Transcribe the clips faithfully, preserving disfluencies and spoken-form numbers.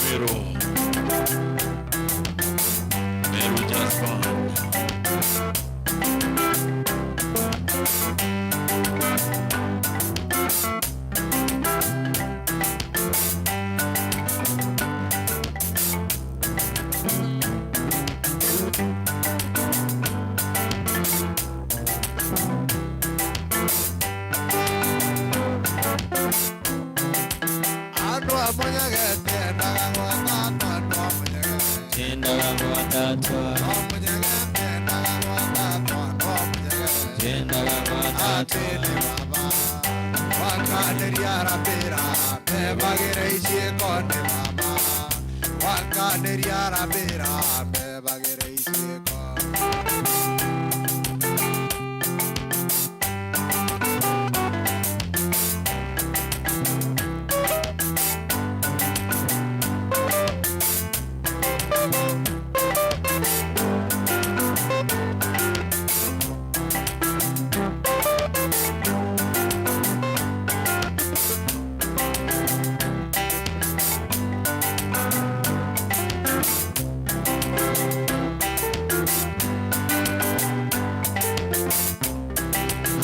Meru. Meru Jazz Band. Andu a Munyege tiendaga gwatatwa, andu a Munyege. Tiendaga gwatatwa. O Munyege tiendaga gwatatwa, andu a Munyege. Tiendaga gwatatwa. Atiri baba, wakaniria arabira, mebagire iciiko ni baba. Wakaniria arabira, mebagire iciiko.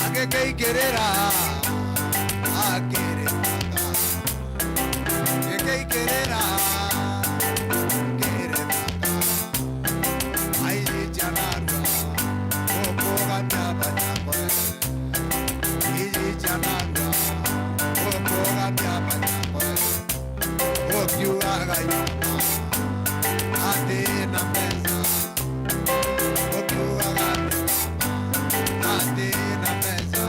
Agikaikirira, akirithaka. Gikaikirira, kirithaka. Aijija narua, ukugamia banyakwe. Ijija narua, ukugamia banyakwe. Ukiugaga nyuma, ati na mbeca. Ukiugaga nyuma, ati na mbeca.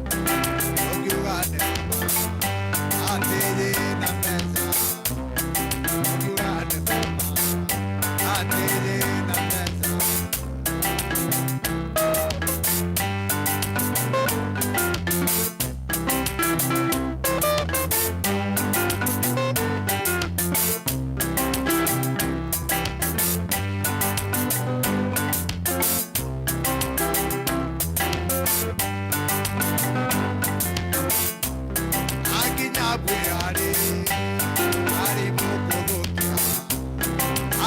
Ukiuga ni mama, atiri na mbeca. Ukiuga ni mama, atiri na mbeca. Akinya bwirari, ari bukuthukia.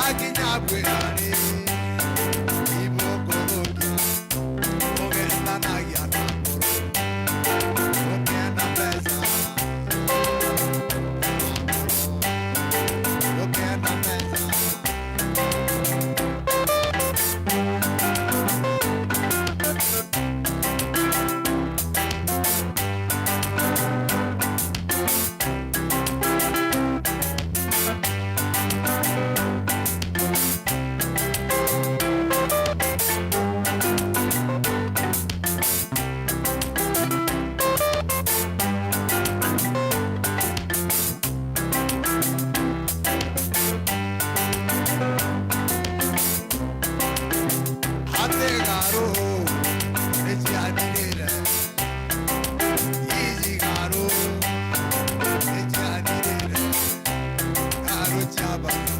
Akinya bwirari, ibukuthukia. Ugendanagia na nguru, ukienda mbeca. Ukienda mbeca. Ati ngaru ni ciathirire. Iji ngaru ni ciathirire. Ngaru cia baba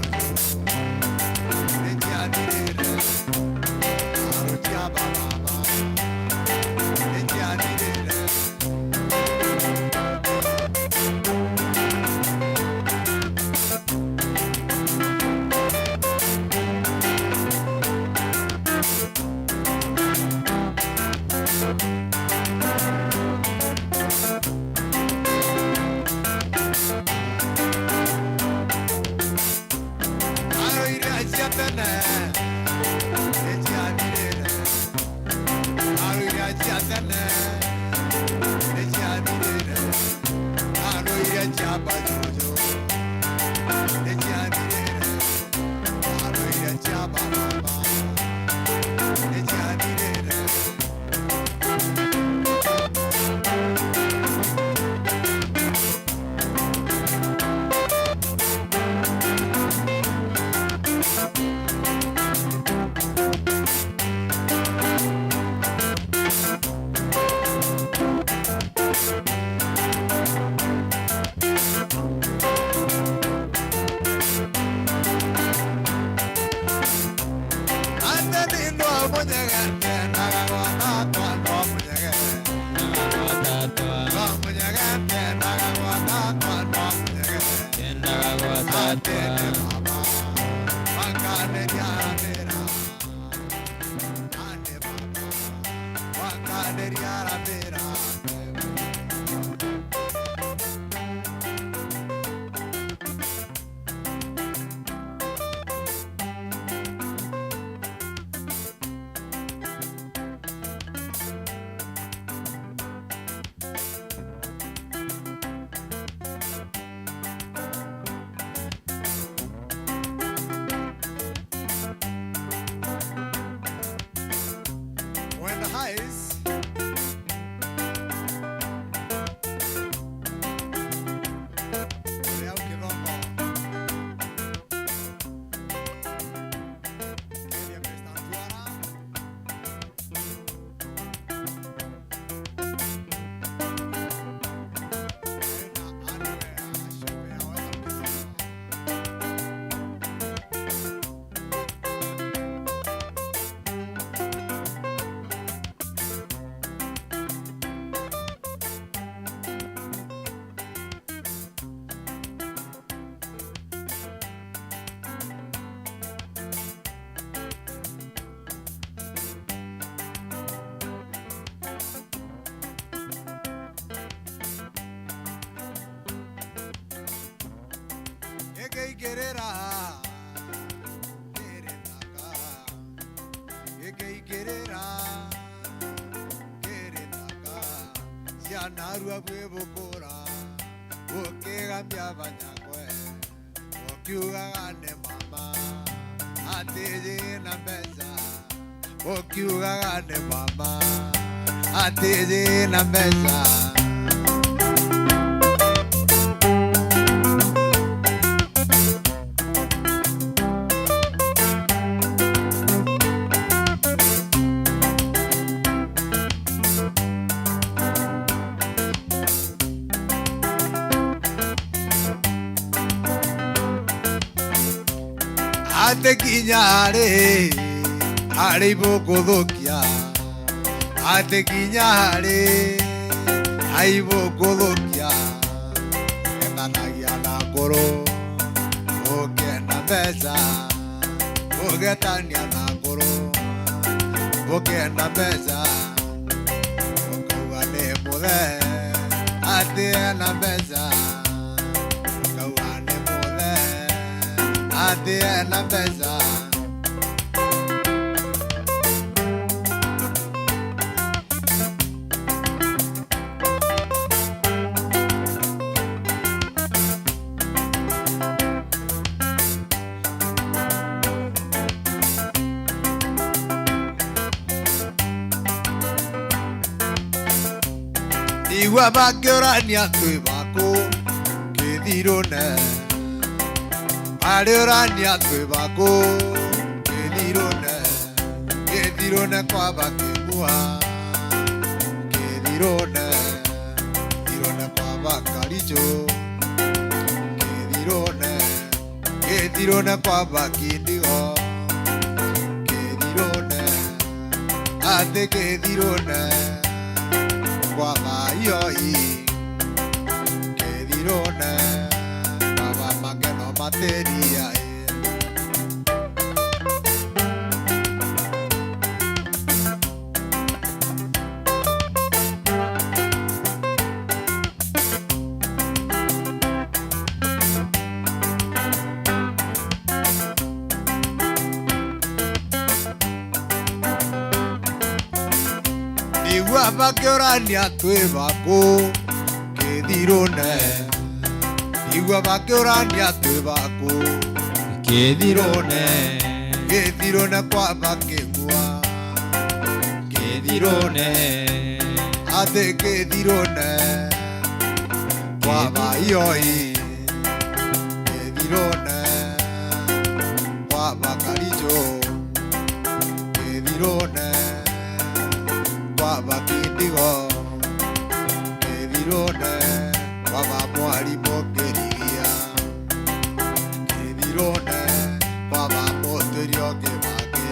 ni ciathirire. Ngaru cia baba ni ciathirire. Arwaire cia tene ni ciathirire. Arwaire cia tene ni ciathirire. Arwaire cia bajuju ni ciathirire. Arwaire cia bamama ni ciathirire. Mwenda Highs. Uri au Kithongo. Keria Mister Ntwara. Gĩkĩingĩrĩra kĩrĩ thaka, gĩkĩingĩrĩra kĩrĩ thaka, ciana arua bwĩ bũkũra, gũkĩgambia banyakwe. Ukiugaga ni mama, ati yina mbeca. Ukiugaga ni mama, ati yina mbeca. Ati kinya ari, ari ibukuthukia. Ati kinya ari, ari ibukuthukia. Etanagia na akuru, ukenda mbeca. Ugetania na akuru, ukenda mbeca. Ukauga ni muthe, ati ena mbeca. Ukauga ni muthe, ati ena mbeca. Igua bakiurania twi baku kithirune. Bariurania twi baku kithirune. Kithirune kwa bakimua. Kithirune. Kithirune kwa bakaricho. Kithirune. Kithirune kwa bakindigo. Kithirune. Ati kithirune kwa baioi. Kithirune kwa bamakeno materia. Igua bakiurania twi baku kithirune. Igua bakiurania twi baku kithirune. Kithirune kwa bakimua. Kithirune. Ati kithirune kwa baioi. Kithirune kwa bakaricho. Kithirune kwa bakindigo. Kithirune kwa bamwarimu kirigia. Kithirune kwa bamutwirio kibaki.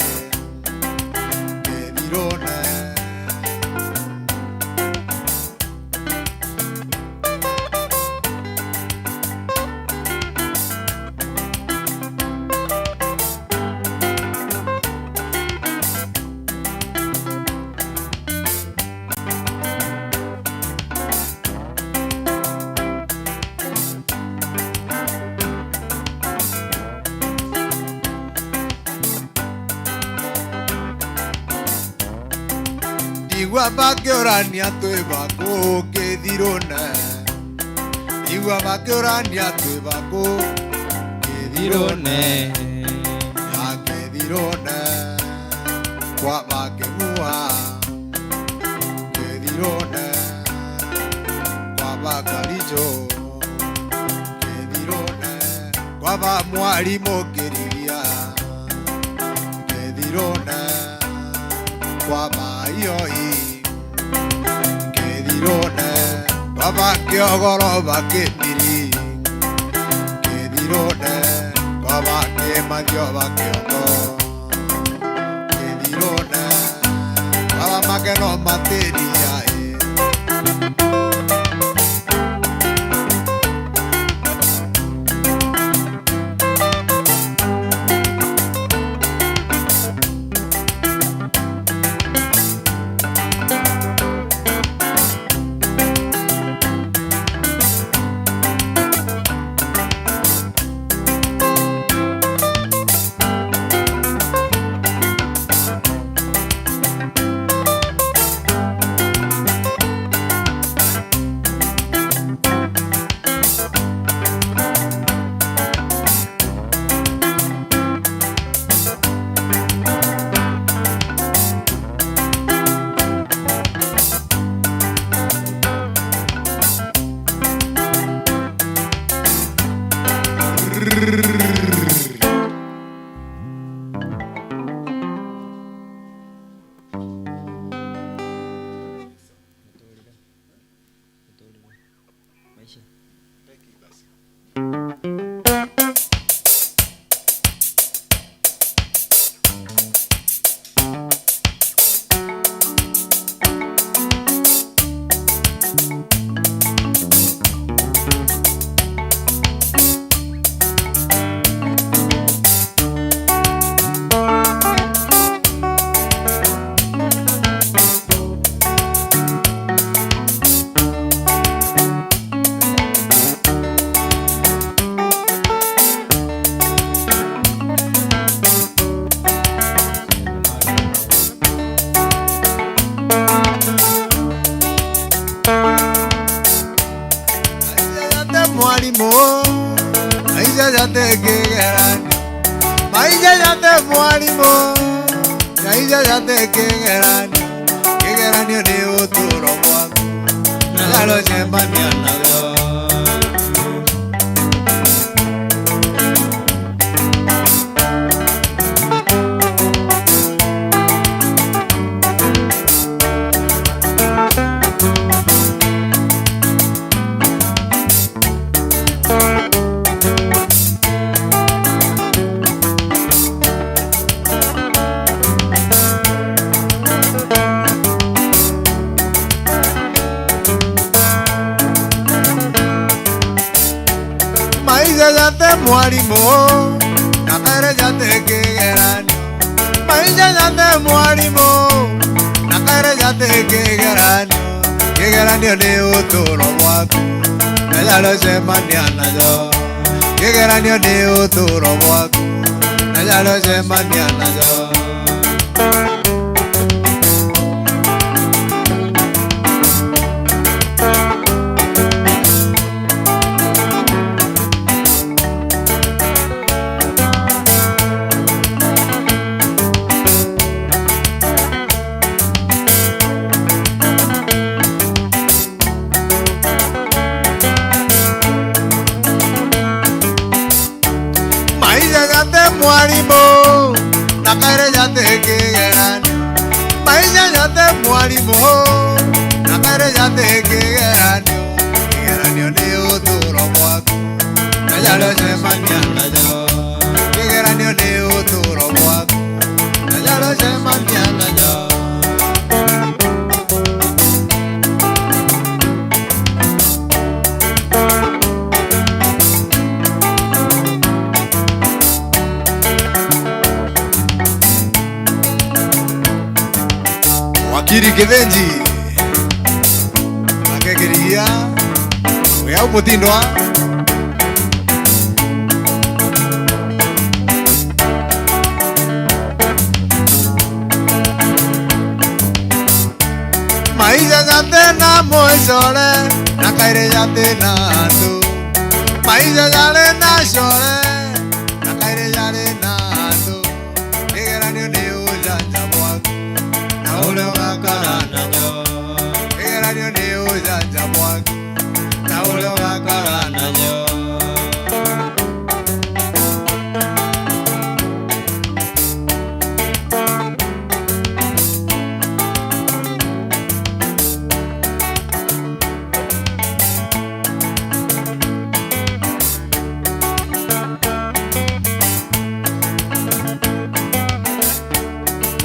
Igua bakiurania, "Twi baku kithirune?" Igua bakiurania, "Twi baku kithirune?" Ya kithirune kwa baking'ua, kithirune kwa bakarijo, kithirune kwa ba mwarimu Kirigia, kithirune kwa baioi, kithirune kwa bakiogoro bakimiri, kithirune kwa bakimathio bakiongo, kithirune kwa bamakeno matiria i. Maisha jate mwarimu, maisha jate kigeranio. Maisha jate mwarimu, maisha jate kigeranio. Kigeranio ni uturo bwaku, na jalo cembania najo. Maisha jate mwarimu, na kare jate kigeranio. Maisha jate mwarimu, na kare jate kigeranio. Kigeranio ni uturo bwaku, na jalo cemania najo. Kigeranio ni uturo bwaku, na jalo cemania najo. Maisha jate mwarimu, na kare jate kigeranio. Maisha jate mwarimu, na kare jate kigeranio. Kigeranio ni uturo bwaku, na jalo cemania najo. Kigeranio ni uturo bwaku, na jalo cemania najo. Wakiri Kithenji, akekiriria, wea umutindwa. Thina mucore, na kairi jati na antu. Maisha jari na core, na kairi jari na antu. Kigeranio ni ujanja bwaku, na uria ugakara najo. Kigeranio ni ujanja bwaku, na uria ugakara najo.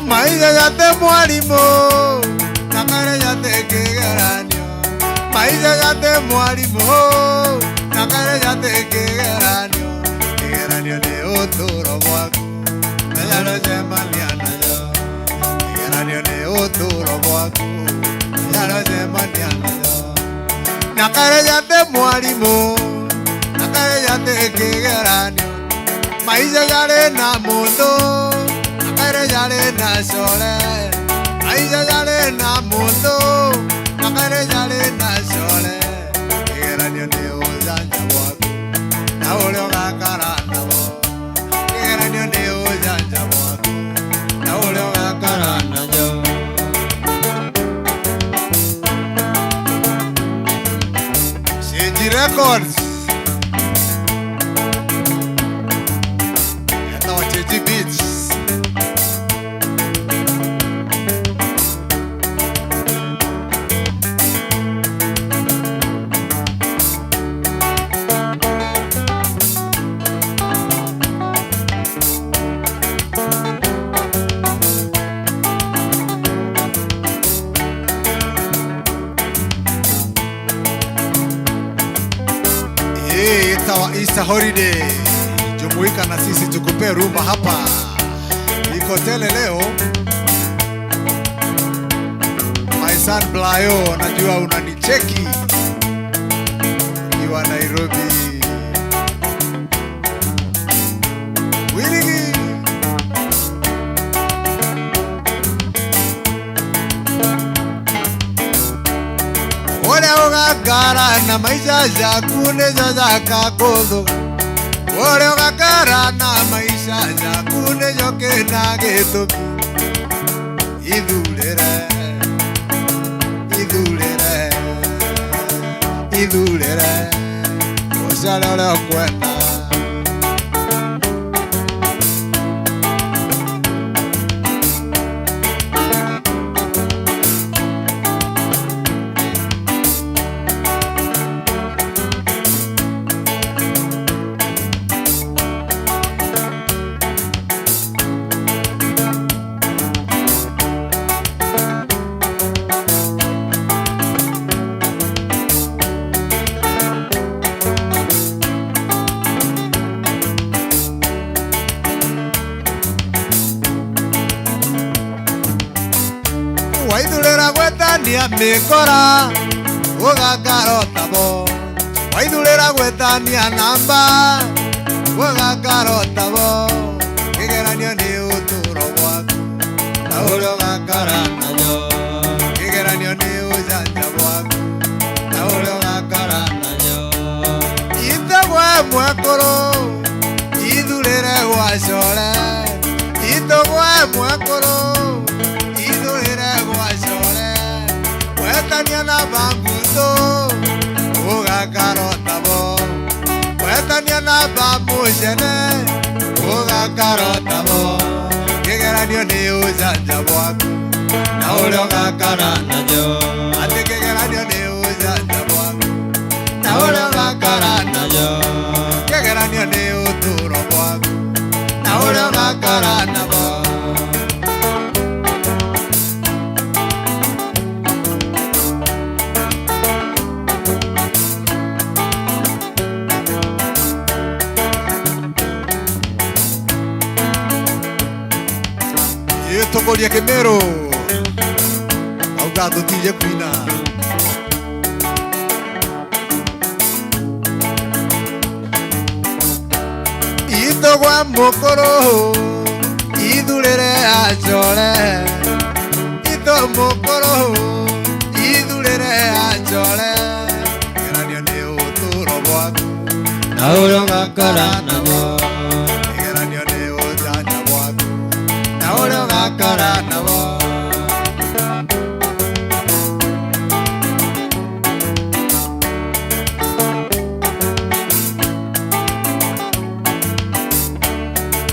Maisha jati mwarimu, na kairi jati kigeranio. Maisha jati mwarimu, na kairi jati kigeranio. Kigeranio ni uturo bwaku, na jaria ujemania najo. Kigeranio ni uturo bwaku, na jaria ujemania najo. Na kairi jati mwarimu, na kairi jati kigeranio. Maisha jari na muntu, na kairi jari na core. Maisha jari na muntu, na kairi jari na core. Kigeranio ni ujanja bwaku, na uria ugakara nabo. Kigeranio ni ujanja bwaku, na uria ugakara najo. Shinji Records. Eta wa Shinji Beats. Hii itawa Easter holiday. Jumuika na sisi tukupee rumba hapa. Iko tele leo. My son Blayo, najua unanicheki ukiwa Nairobi. Wirigi. Uria ugakara na maisha jaku nijo jakakuthuga. Uria ugakara na maisha jaku nijo kina gitumi. Ithurire, ithurire, ithurire, ucare uria ukwenda. Waithurira gwetania mikora, ugakara o tabo. Waithurira gwetania namba, ugakara o tabo. Kigeranio ni uturo bwaku, na uria ugakara najo. Kigeranio ni ujanja bwaku, na uria ugakara najo. Ithe gwe mwekuru, ithurire gwa core. Ithe gwe mwekuru, ithurire gwa core. Gwetania na ba muntu, ugakara o tabo. Gwetania na ba mucene, ugakara o tabo. Kigeranio ni ujanja bwaku, na uria ugakara najo. Ati kigeranio ni ujanja bwaku, na uria ugakara najo. Kigeranio ni uturo bwaku, na uria ugakara nabo. Itukurie Kimiru. Auga tutije kwina. Ithe gwe mukuru, ithurire acore. Ithe mukuru, ithurire Core, kigeranio ni uturo bwaku, na uria ugakara nabo. Kigeranio ni ujanja bwaku, na uria ugakara nabo.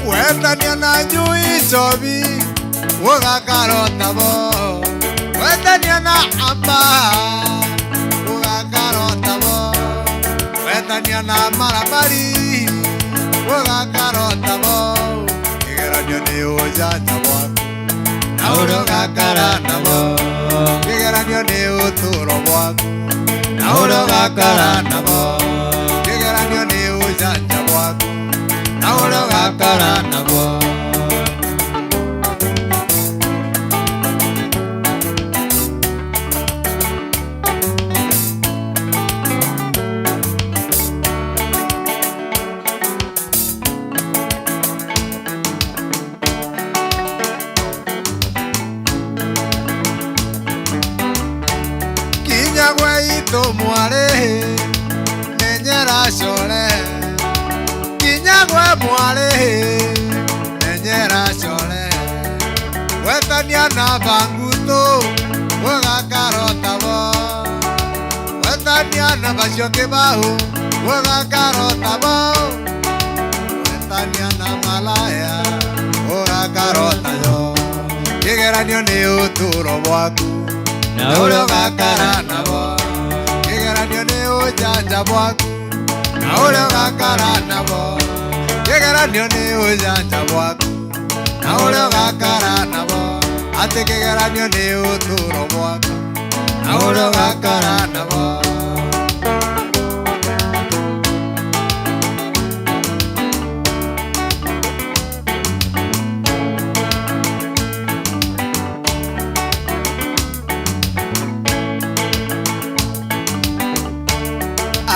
Wetania na njui nchobi, ugakara o tabo. Wetania na amba, ugakara o tabo. Wetania na maramari, ugakara o tabo. Kigeranio ni ujanja bwaku, na uria ugakara nabo. Kigeranio ni uturo bwaku, na uria ugakara nabo. Kigeranio ni ujanja bwaku, na uria ugakara nabo. Kinya gwe itu mwari, menyera core. Kinya gwe mwari, menyera core. Wetania na bangutu, ugakara o tabo. Wetania na bacio kibau, ugakara o tabo. Wetania na malaya, ugakara o tayo. Kigeranio ni uturo bwaku, na uria ugakara nabo. Kigeranio ni ujanja bwaku, na uria ugakara nabo. Kigeranio ni ujanja bwaku, na uria ugakara nabo. Ati kigeranio ni uturo bwaku, na uria ugakara nabo.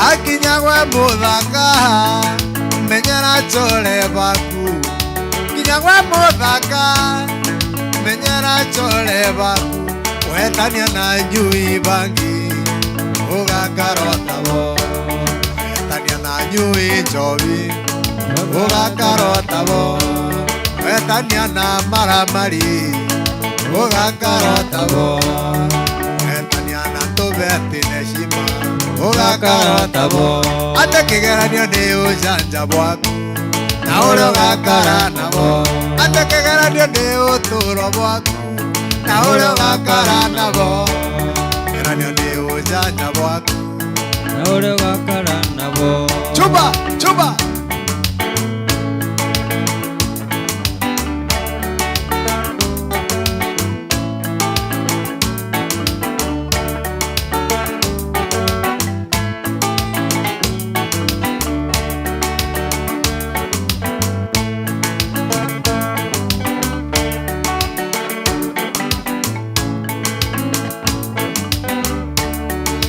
Akinya gwe muthaka, menyera core baku. Kinya gwe muthaka, menyera core baku. Wetania na njui bangi, ugakara o tabo. Wetania na njui nchobi, ugakara o tabo. Wetania na maramari, ugakara o tabo. Wetania na tubeti na heshima, ugakara o tabo. Ati kigeranio ni ujanja bwaku, na uria ugakara nabo. Ati kigeranio ni uturo bwaku, na uria ugakara nabo. Kigeranio ni ujanja bwaku, na uria ugakara nabo. Chuba, chuba.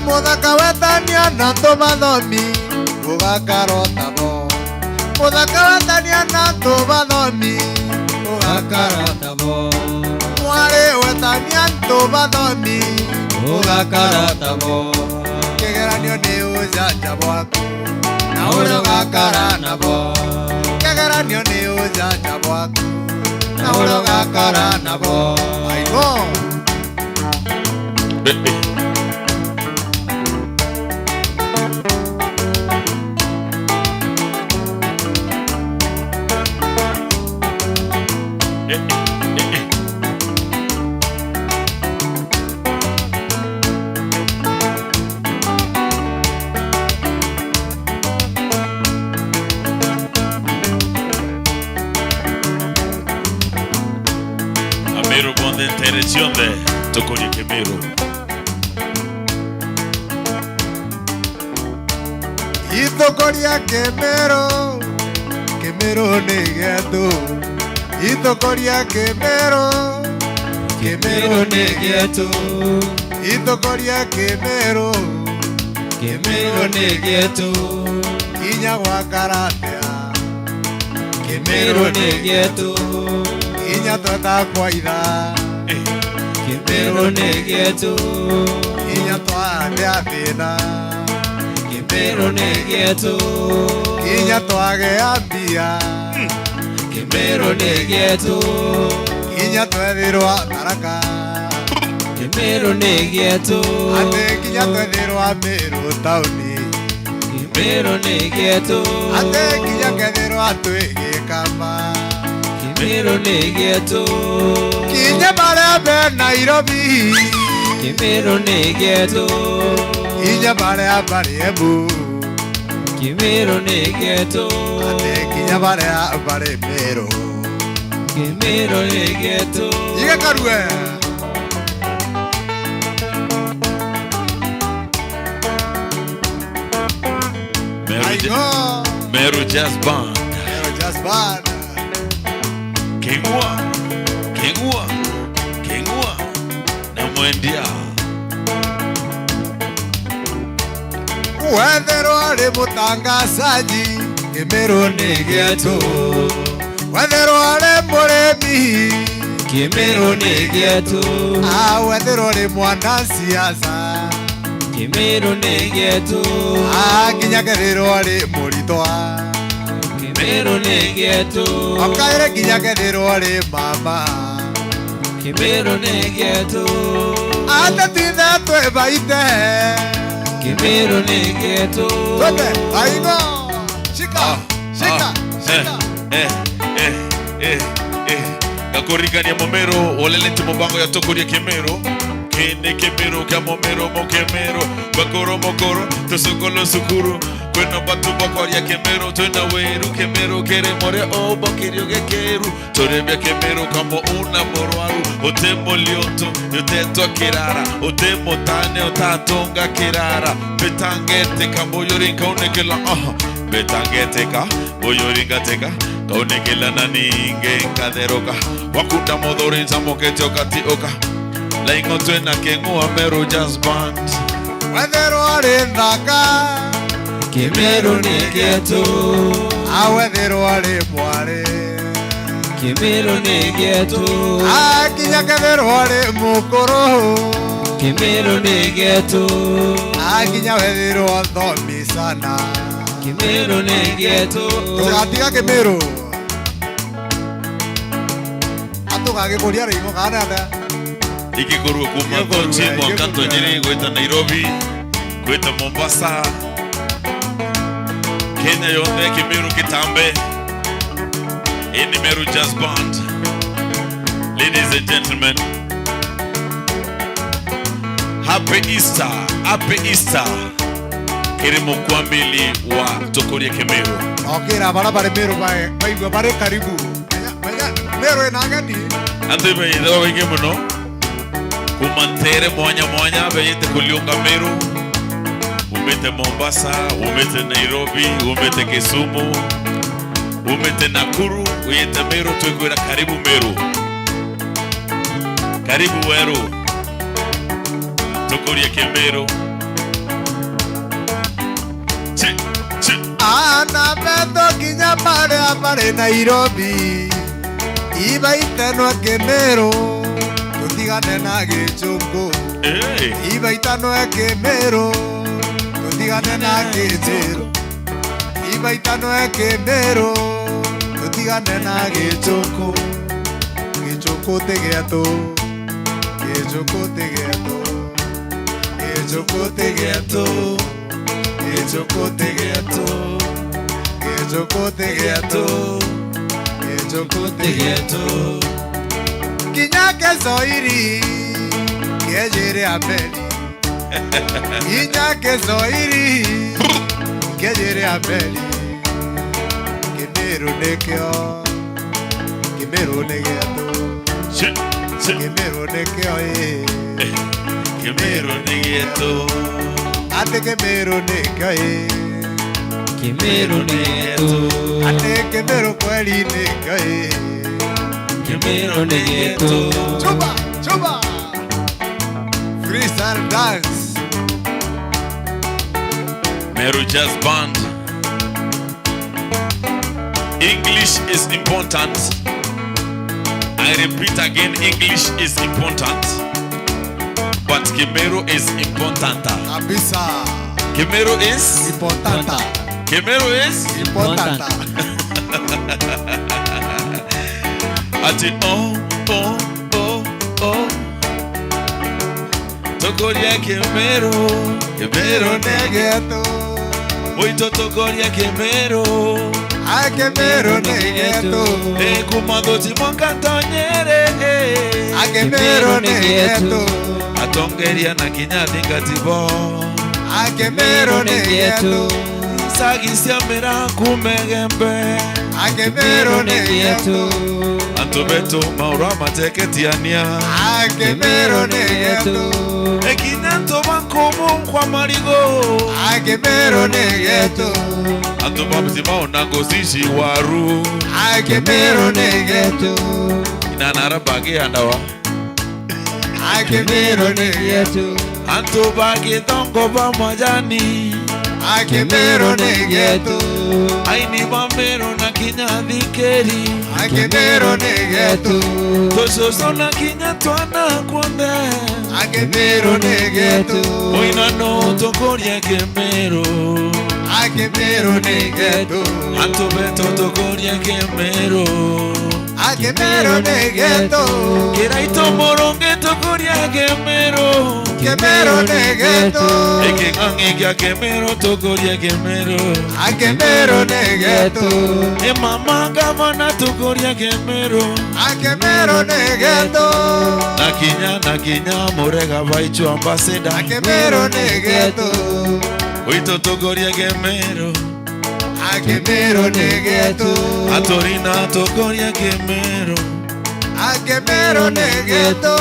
Muthaka wetania na antu bathomi, ugakara o tabo. Muthaka wetania na antu bathomi, ugakara o tabo. Mwari wetania antu bathomi, ugakara o tabo. Kigeranio ni ujanja bwaku, na uria ugakara nabo. Kigeranio ni ujanja bwaku, na uria ugakara nabo. Aibo. Ameru bonthe, nteere cionthe, tukurie Kimeru. Itukuria Kimeru, Kimeru ni gietu. Itukuria Kimeru, Kimeru ni gietu. Itukuria Kimeru, Kimeru ni gietu. Kinya gwakara atia, Kimeru ni gietu. Kinya twenda kwaitha, Kimeru ni gietu. Kinya twa ya thina. Kimiru ni gietu. Kinya twagea mbia. Kimiru ni gietu. Kinya twethirwa Tharaka. Kimiru ni gietu. Ati kinya twethirwa Miru tauni. Kimiru ni gietu. Ati kinya kethirwa twi Gikamba. Kimiru ni gietu. Kinya baria be Nairobi. Kimiru ni gietu. Kinya baria bari Embu. Kimiru ni gietu. Ati kinya baria bari Miru. Kimiru ni gietu. Iga karue. Meru Ja-, Aigo. Meru Jazz Band. Meru Jazz Band. King'ua, King'ua, King'ua na mwendia. Wethirwa ri mutangazaji, Kimiru ni gietu. Wethirwa ri murimi, Kimiru ni gietu. Ah, wethirwa ri mwanasiasa, Kimiru ni gietu. Ah, kinya kethirwa ri muritwa, Kimiru ni gietu. Okaire kinya kethirwa ri mama, Kimiru ni gietu. Ate twithe twi baite. Kimiru ni gietu. Twende, aigo. Shika, ah, shika, ah, shika. Eh, eh, eh, eh, eh. Ngakuririkania Mumiru, ulelete mubango ya tukurie Kimiru. Kini Kimiru kia Mumiru, Mukimiru, bakuru mukuru, tucukuru cukuru. Kwina batu bakwaria Kimiru, twina wiru Kimiru kiri muria ubo kirio gikiru. Turimbia Kimiru kamo una murwaru, uti muliuntu, utetwa kirara, uti mutane, utatunga kirara. Mbitangetika mbuyuri nkaunikila, ah, mbitangetika mbuyuri ngatika, nkaunikila na ningi nkatheruka. Wakunda muthuri ncamukite ukatiuka. Laingo twina King'ua Meru Jazz Band. Wethirwa ri nthaka. Kimiru ni gietu. A wethirwa ri mwari. Kimiru ni gietu. A kinya kethirwa ri mukuru. Kimiru ni gietu. A kinya wethirwa nthomi sana. Kimiru ni gietu. Tugatiga Kimiru. Atugagikuria rigo kana atia? Igikorwo kuma Igikorwo, Kochi mwanka igikorwo. Tonyeri gwita Nairobi, gwita Mombasa, Kenya yonthe Kimiru kitambe. Ii ni Meru Jazz Band. Ladies and gentlemen, happy Easter, happy Easter kiri mukwamili wa Tukurie Kimiru. Okira bara bari Meru bae, baigua bari karibu. Menya, menya, Meru ina ageni. Antu ibaithawa baingi muno. Kuma ntere mwanya mwanya beyite kuliunga Meru. Umite Mombasa, umite Nairobi, umite Kisumu, umite Nakuru, uyite Meru, twikwira karibu Meru. Karibu weru. Tukurie Kimiru. Chi, chi. Aana betu kinya baria bari Nairobi, ibaitanwe Kimiru, tutigane na Gichunku. Hey. Ibaitanwe Kimiru, tutigane na Gichunku. Ibaitanwe Kimiru, tutigane na Gichunku. Gichunku ti gietu, Gichunku ti gietu, Gichunku ti gietu, Gichunku ti gietu, Gichunku ti gietu, Gichunku ti gietu. Kinya Kiswahili kiejire Abeli. Kinya Kiswahili kiejire Abeli. Kimiru nikio, Kimiru ni gietu. Chi, chi. Kimiru nikio ii. Eh, Kimiru ni gietu. Ati Kimiru nikio ii. Kimiru ni gietu. Ati Kimiru kweli nikio ii. Kimiru ni gietu. Chuba, chuba. Freestyle dance. Meru Jazz Band. English is important. I repeat again, English is important. But Kimeru is important. Kabisa. Kimeru is Important. Kimeru is Important. Ati oh, oh, oh, oh. Tukuria Kimeru, Kimeru ni Getu. Waitu tukuria Kimeru. A Kimeru ni getu. Ni kuma Thuti mwanka Ntonyere. A Kimeru ni getu. Atongeria na kinya thingati bo. A Kimeru ni getu. Sagi cia mira kumegembe. A Kimeru ni getu. Antu betu maura mateketiania. A Kimeru ni getu. Ekinya antu bakubu kwa marigo. A Kimeru ni getu. Antu ba mutima ona ngozi ci waru. A Kimeru ni getu. Inanara bagi andawa. A Kimeru ni getu. Antu ba githongo ba majani. A Kimeru ni getu. Aini ba Meru na kinya thikeri. A Kimeru ni getu. Tucucu na kinya twana kuonthe. A Kimeru ni getu. Muinano tukuria Kimeru. A Kimeru ni getu. Antu betu tukuria Kimeru. A Kimeru ni getu. Kiraitu Murungi tukuria Kimeru. Kimeru ni getu. Iking'ang'i kia Kimeru tukuria Kimeru. A Kimeru ni getu. Ni mama gavana tukuria Kimeru. A Kimeru ni getu. Na kinya, na kinya Murega baichu ambassador. A Kimeru ni getu. Waitu tukuria Kimeru. A Kimeru ni getu. Aturina tukuria Kimeru. A Kimeru ni getu.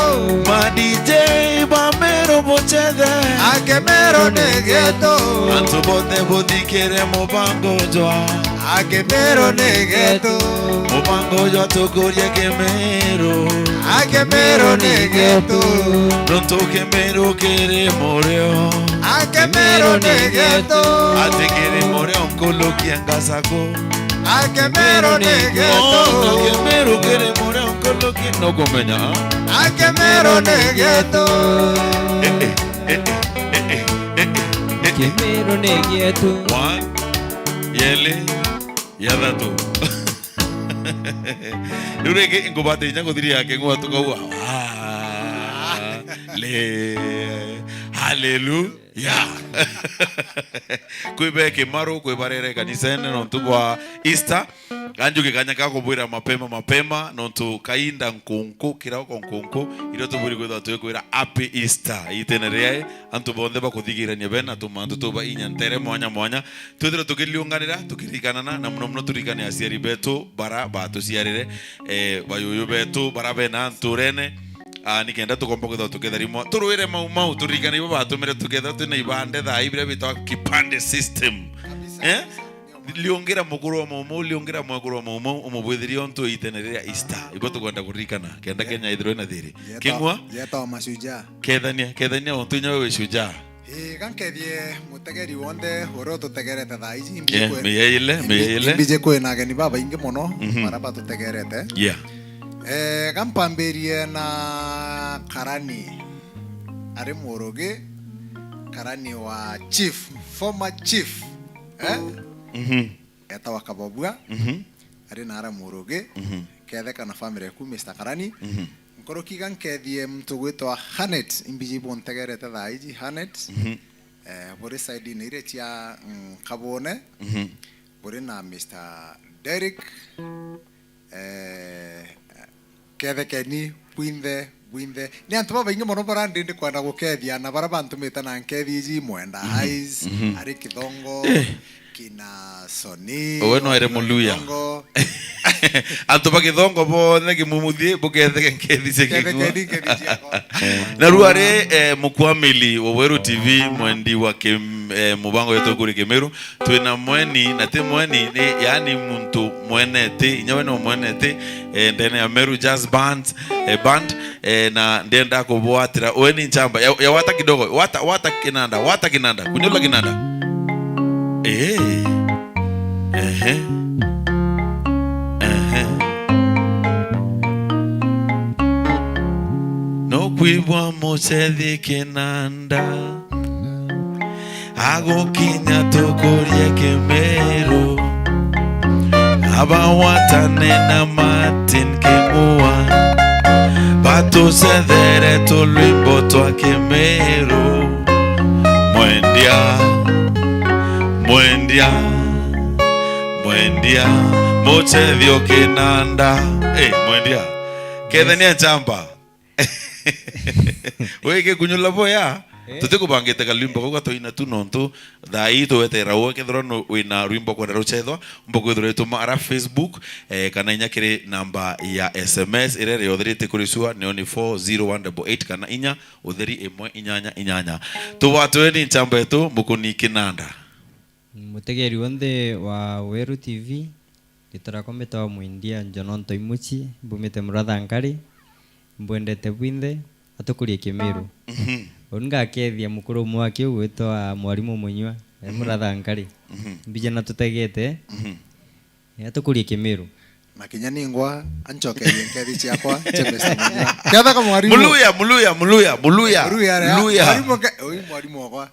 Ma D J ba Meru buchethe. A Kimeru ni getu. Antu bonthe buthikire mubango jwa. A Kimeru ni getu. Mubango jwa tukuria Kimeru. A Kimeru ni getu. Nontu Kimeru kiri murio. A Kimeru ni getu. Ati kiri murio nkulukie ngasaku. A Kimeru ni getu. Ona Kimeru kiri murio nkulukie nukumenya. A Kimeru ni getu. Eh, eh, eh, eh, eh, eh, eh, eh, eh. Kimeru ni getu. One, yeli, ya thatu. Riu ringi nkubata inya kuthiria king'ua tukaua. Ah, le. Hallelujah. Kwi be Kimaru, kwi barere kanisene nontu bwa Easter. Ganjuke kanya ka kubwira mapema mapema nontu kainda nkunku, kiroko nkunku, irio tubwiri kwithirwa twikwira happy Easter. Itene riae, antu bonthe bakuthigirania bena tumantu tuba inya ntere mwanya mwanya. Twithirwe tukiriunganira, tukirikanana, na muno muno turirikane aciari betu bara batuciarire, eh, bayuyu betu bara bena nturene, ah, nikenda tukomba kwithirwa tuketharimwa. Turwire mau mau, turirikane ibo batumire tukethirwa twina ibande thaa ii biria bitagwa kipande system. Eh? Liungira mukuru wa maumau, liungira mwekuru wa maumau, umubwithirie untu itene riria Easter. Ibo tukwenda kuririkana, kenda Kenya ithirwe na thiri. King'ua? Yetawa mashujaa. Kethania, kethania untu inya we wi shujaa. Ii, ga nkethie mutegeri wonthe uria ututegerete thaa iji. Yeah, miyaile, miyaile. Imbiji kwi na ageni babaingi muno, Mhm. bara batutegerete. Yeah. Eh, ga mpambirie na karani ari Murugi, karani wa chief, former chief. Eh? Mhm. Etawa Kababua, Mhm. ari na ara Murugi, Mhm. ketheka na family yaku, Mister Karani. Mhm. Nkuruki ga nkethie muntu gwitwa Hanet, imbiji buntegerete thaa iji, Hanet. Mhm. Eh, buri side-ini iria cia, mm, Kabune. Mhm. Buri na Mister Derek. Eh, kethekeni, bwinthe, bwinthe. Ni antu babaingi mono bara ndi ndikwenda gukethia, na bara bantumite na nkethi iji, Mwenda Hais, ari Kithongo, kina Soni, Owe no ere Muluya. Kithongo. Antu ba Kithongo bonthe kimumuthie buketheke nkethi cia Kithongo. Kethekeni nkethi ciakwa. Na riu ari, eh, mukwamili wa Weru T V, mwendi wa Kim-, eh, mubango yetu kuri Kimiru. Twina mweni, na ti mweni, ni, yaani muntu mwenete, inya we no mwenete, eh, ndene ya Meru Jazz Band, eh, band, eh, na ndenda kubwatira. We ni nchamba. Ya, ya wata kidogo, wata, wata kinanda, wata kinanda, kunyula kinanda. Eh. Ehe. Ehe. No Kwibwa mucethi kinanda, agukinya tukurie Kimiru. Abawatane na Martin King'ua, batucethere tulwimbo twa Kimiru. Mwendia, mwendia, mwendia, mucethi o kinanda. Eh, mwendia. Kethania nchamba. Wigikunyula boya. Eh. Tutikubangite kalwimbo kau gatwina tu nontu thaa ii tuweterera uwe kethirwa no-, wina rwimbo kwenda rucethwa, umba kwithirwa ituma ara Facebook, eh, kana inya kiri namba ya S M S iria riothirite kuri sua nio ni four zero one double eight kana inya utheri imwe inyanya inyanya. Tubwatwe ni nchamba yetu Mukuni Kinanda. Mutegeri wonthe wa Weru T V, ritwa riakwa mbitagwa Mwindia Njono Ntoimuchi, mbumite Muratha Nkari, mbwendete bwinthe, atukurie Kimiru. Mhm. Uni ngakethia mukuru umwe wa kiu gwitwa Mwarimu Munyua, e Mhm. Muratha Nkari. Mhm. Mbija na tutegete, Mhm. e, atukurie Kimiru. Na kinya ningwa ancokerie nkethi ciakwa, Chemesi Munyua. Ketha ka mwarimu. Muluya, Muluya, Muluya, Muluya. Muluya aria. Muluya. Mwarimu ke-, uyu mwarimu wakwa.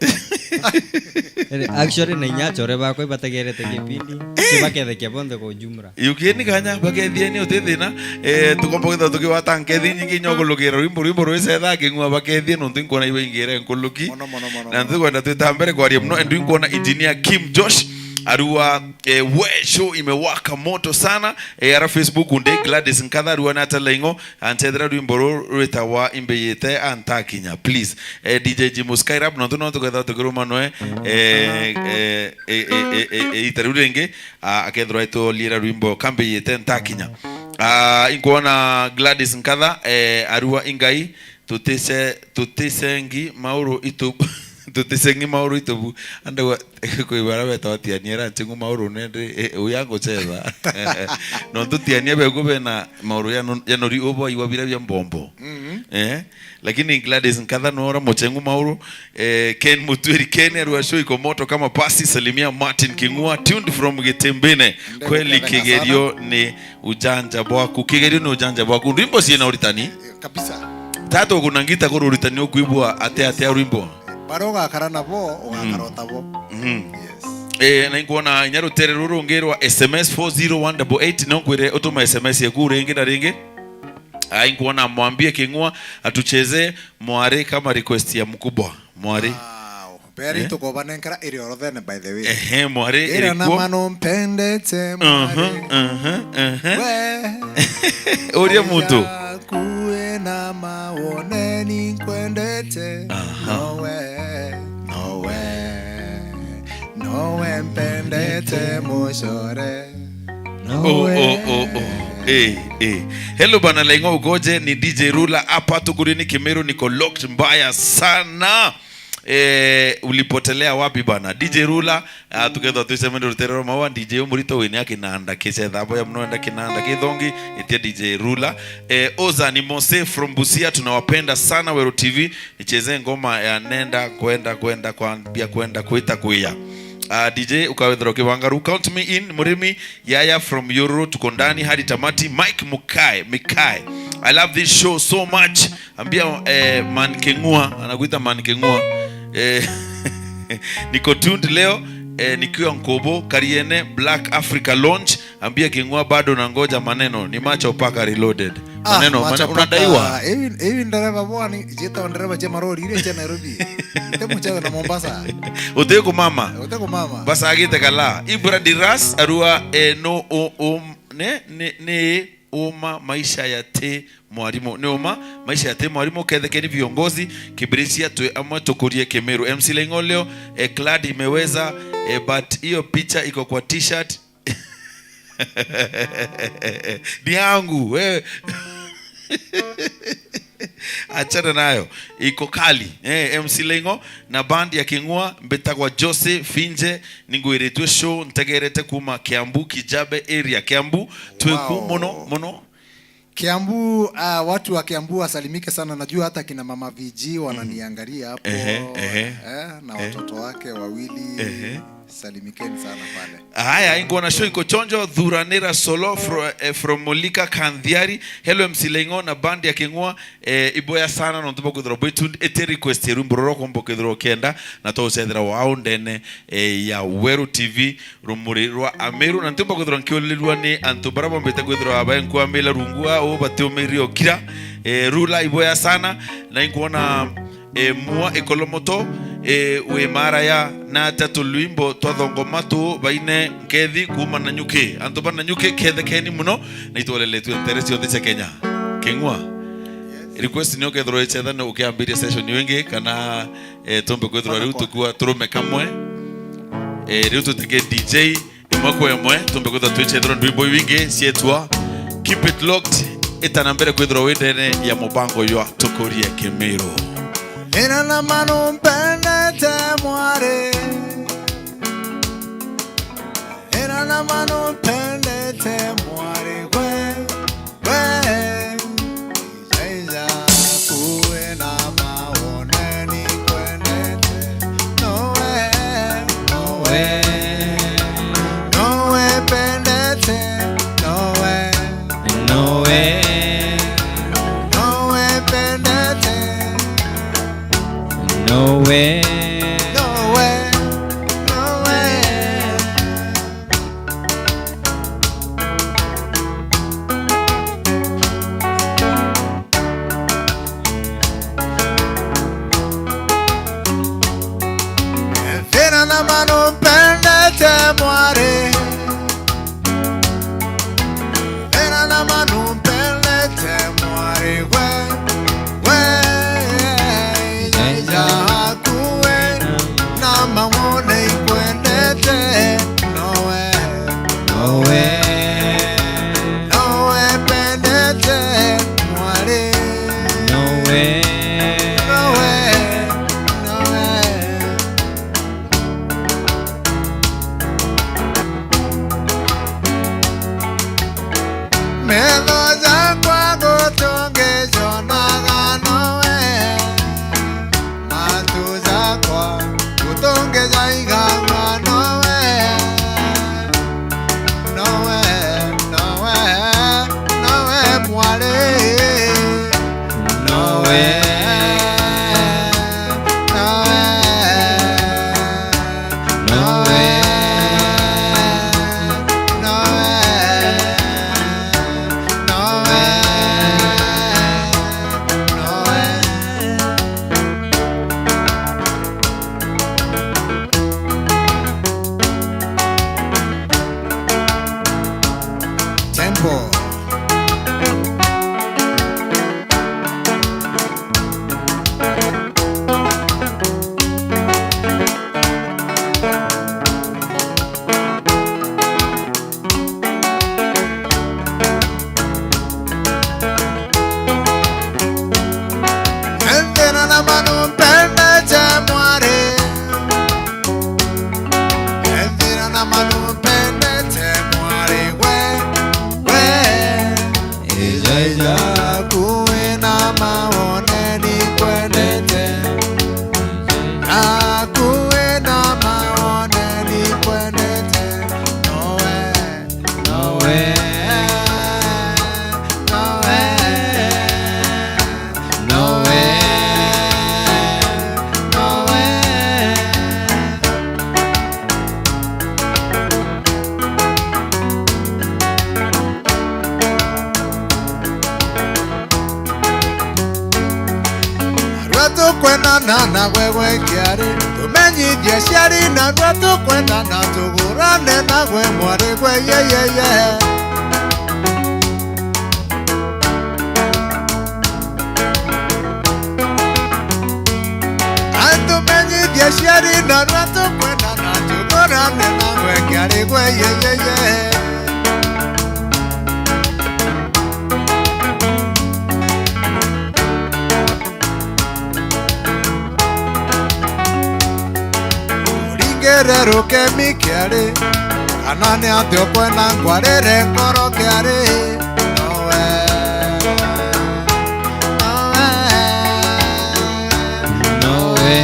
Eh, actually, na inya achore bakwa ibategerete kipindi, kibakethekia bonthe kwa ujumla. Yukeni kanya, bakethieni uti thina. Eh, tukomba kwithirwa tukibata nkethi nyingi inya ukulukira rwimbo, rwimbo rwicetha King'ua bakethie nontu inkwona ibaingire nkuluki. Mono, mono, mono, Na mono. Ntikwenda twita mbere kwaria muno, and inkwona Engineer Kim Josh arua, eh, we show imewaka moto sana. Eh, ara Facebook unde Gladys Nkatha arua na atala ing'o, anchethera rwimbo ruru rwitagwa Imbiyite Antakinya, please. Eh, D J Jimu Skyrap, nontu no tuketha tukiruma noe, eh, eh, eh, ita riu ringi, ah, akethirwa itoliera rwimbo Kambiyite Ntakinya. Ah, inkwona Gladys Nkatha, eh, arua ingai, tutise-, tutisengi mauru itu-, tutisengi mauru itubu. Andagwa, kwi bara betawa tiania ra nching'u mauru nende, eh, uya ngucetha. Nontu tiania begu bena mauru ya no-, ya nori ubo iwa bira bia mbombo. Mhm. Eh? Lakini Gladys Nkatha nora muchengu mauru, eh, Ken Mutwiri, Ken arua show iko moto kama pasi, salimia Martin King'ua, tuned from Gitimbine. Ndeguketheka sana. Kweli kigerio ni ujanja bwaku. Kigerio ni ujanja bwaku. Ndwimbo ciina uritani. Kabisa. Tata ukuna ngita kuru uritani ukwibua ate ate rwimbo. Bara ugakara nabo, ugakara Mm. utabo. Mhm. Yes. Eh, na inkwona inya rutere ruru rungi rwa S M S four zero one double eight, no nkwire utuma S M S yaku ringi na ringi. Ah, inkwona Mwambie King'ua atucheze Mwari kama request ya mkubwa. Mwari. Wow. Beri Eh? tukobanenkera iri orothene, by the way. Ehe, Mwari Ira na irikwo? Mano mpendete Aha, Mwari. Aha, aha. We. Uria muntu. Kuwe na mawone ni nkwendete. Aha. Nowe. Nowe. Nowe mpendete mucore. Oh, oh, oh, oh. Eh, eh. Hello bana Laing'o, ukoje? Ni D J Rula hapa, tukurini Kimiru, niko locked mbaya sana. Eh, ulipotelea wapi bana? D J Rula, ah, tukethwa twiseme ndio rutere rwa maua, D J umurito wini akinanda kicetha boya muno enda kinanda kithongi, itia D J Rula. Eh, Oza ni Mose from Busia, tunawapenda sana Weru T V. Nicheze ngoma ya nenda kwenda kwenda kwambia kwenda kwita kuya. Ah, D J ukawethera ukibanga ru, count me in. Murimi Yaya from Yoro, tuko ndani hadi tamati. Mike Mukae, Mikae, I love this show so much. Ambia, eh, Man Keng'ua, anakuita Man Keng'ua. Eh, niko tuned leo, eh, nikiwa Nkobo, Kariene, Black Africa Lounge. Ambia King'ua bado nangoja maneno, ni macho paka reloaded. Ah, maneno, macho mane-, paka. Unadaiwa? Hivi, hivi ndereva bwani, jita ndereva je marori, ile je Nairobi. Ite muchawe na Mombasa. Uteku mama. Uteku mama. Basa agite kala. Ibra Diras, arua, eh, no, o, o, ne, ne, ne, uma maisha ya te mwalimu. Ni uma maisha ya te mwalimu, kethekeni viongozi, kibirichia twe amwe tukurie Kimiru. M C Laing'o leo, eh, clad imeweza, eh, but hiyo picha iko kwa t-shirt. Ni yangu, wewe. Achana nayo. Iko kali. Eh, M C Laing'o na band ya King'ua, mbitagwa Jose Finje, ningwiritwe show, ntegerete kuma Kiambu, Kijabe area, Kiambu, tweku Wow. muno, muno. Kiambu, ah, watu wa Kiambu wasalimike sana. Najua hata kina mama V G wananiangalia hapo, Ehe, ehe. eh, na Eh. watoto wake wawili. Ehe. Salimikeni sana pale. Haya, inkuona show iko chonjo, thuranira solo fro-, eh, from Mulika Kanthiari. Hello, M C Laing'o na band ya King'ua. Eh, iboya sana nontu bwa kwithirwa bwitu, ite request ya rwimbo ruria ukomba kwithirwa ukienda, na twaucethera wao ndene, eh, ya Weru T V, rumuri rwa Ameru. Na ntiumba kwithirwa nkiulirirwa ni antu baria bombite kwithirwa bainkuamira rungu au batiumirie ukira. Eh, Rula, iboya sana, na inkuona e, Mua Ikolomoto, e, wi Maraya, na ta tulwimbo twa thongoma tu baine nkethi kuuma Nanyuki. Antu ba Nanyuki, kethekeni muno, na itwoleretue ntere cionthe cia Kenya. King'ua. Yes. Request ni ukethirwa icethane ukiambiria session wingi, kana, e, tumbe kwithirwa riu tukua turume kamwe. E, riu tutike D J. Imwe kwa imwe, tumbe kwithirwa twicethirwa ndwimbo iu ingi cietwa Keep It Locked, itana mbere kwithirwa wi ndene ya mubango jwa Tukurie Kimiru. Ina na manu mpendete mwari. Ina na manu mpendete mwari gwe. We, Elijah, kuwe na mawone ni kwendete. Nowe, nowe, nowe pendete. Nowe, nowe, nowe pendete. Nowe, nowe, nowe. Thina na manu mpendete mwari. Thina na manu mpendete mwari gwe. We, Elijah, kuwe na mawone ikwendete. Nowe, nowe, nowe pendete mwari. Nowe, nowe, nowe. Metho jakwa gutungijonaga nowe. Matu jakwa gutungijaigagua nowe. Nowe, nowe, nowe mwari. Nowe, nowe, nowe, nowe, nowe, nowe. Tempo. Thina na manu mpendete mwari. Thina na manu mpendete mwari we, we. Ija, ija, kuwe na mawone ni kwendete. Na kuwe na mawone ni kwendete. Nowe. Nowe, nowe, nowe, nowe. Narua tukwendana na gwe gwe kiari, tumenyithie aciari, narua tukwendana tugurane na gwe mwari gwe, ye, ye, ye. Antumenyithie aciari, narua tukwendana tugurane na gwe kiari gwe, ye, ye, ye. Uringire rukemi kiari, kana ni atia ukwenda ngwarire ngoro kiari? Nowe, nowe, nowe,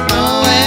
nowe.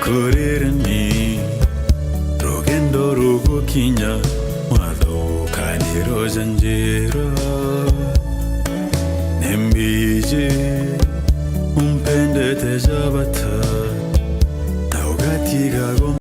Kurireni rugendo rugukinya mwathukaniro ja njira. Nimbiji umpendete ja bata, na ugatiga